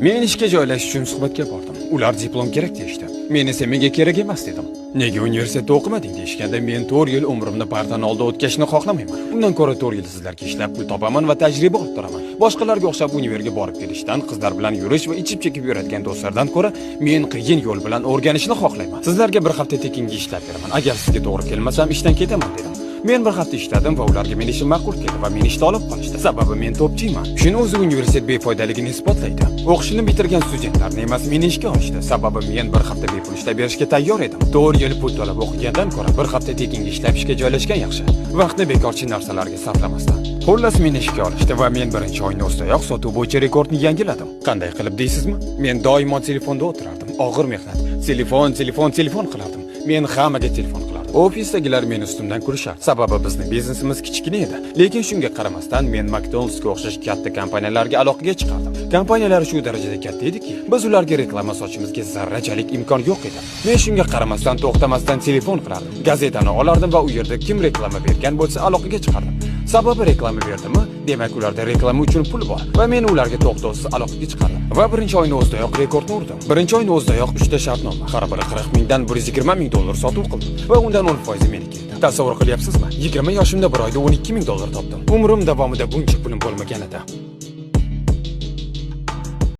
Men ishga joylashish uchun suhbatga bordim. Ular diplom kerak deyishdi. Men esa menga kerak emas dedim. Nega universitetda o'qimading deyishganda, men 4 yil umrimni partani oldida o'tkazishni xohlamayman. Undan ko'ra 4 yil sizlarga ishlab pul topaman va tajriba orttiraman. Boshqalarga o'xshab universitetga borib kelishdan, qizlar bilan yurish va ichib chekib yuradigan do'stlardan ko'ra men qiyin yo'l bilan o'rganishni xohlayman. Sizlarga bir hafta tekinga ishlab beraman. Agar sizga to'g'ri kelmasam, ishdan ketaman dedim. Men bir hafta ishladim va ularga meni ishim ma'qul keldi va meni ishda olib qolishdi. Sababi men topchiyman. Shuni o'zi universitet befoydaligini isbotlaydi. O'qishini bitirgan studentlarni emas, meni ishga olishdi. Sababi men bir hafta bepul ishlab berishga tayyor edim. 4 yil pul to'lab o'qigandan ko'ra bir hafta tekinga ishlab ishga joylashgan yaxshi. Vaqtni bekorchi narsalarga sarflamasdan. Xullas, meni ishga olishdi va men birinchi oyni o'zidayoq sotuv bo'yicha rekordni yangiladim. Qanday qilib deysizmi? Men doimo telefonda o'tirardim. Og'ir mehnat. Telefon, telefon, telefon qilardim. Men hammaga telefon qilardim. Ofisdagilar meni ustimdan kulishardi. Sababi bizni biznesimiz kichkina edi. Lekin shunga qaramasdan men McDonald'sga o'xshash katta kompaniyalarga aloqaga chiqardim. Kompaniyalar shu darajada katta ediki, biz ularga reklama sotishimizga zarrachalik imkon yo'q edi. Men shunga qaramasdan to'xtamasdan telefon qilardim. Gazetani olardim va u yerda kim reklama bergan bo'lsa, aloqaga chiqardim. Sababi reklama berdimi, demak, ularda reklama uchun pul bor va men ularga to'xtovsiz aloqaga chiqardim. Va birinchi oyni o'zidayoq rekordni urdim. Birinchi oyni o'zidayoq 3 ta shartnoma, har biri 40 mingdan 120 ming dollar sotuv qildim va undan 10% meniki edi. Tasavvur qilyapsizmi? 20 yoshimda bir oyda 12 ming dollar topdim. Umrim davomida buncha pulim bo'lmagan edi.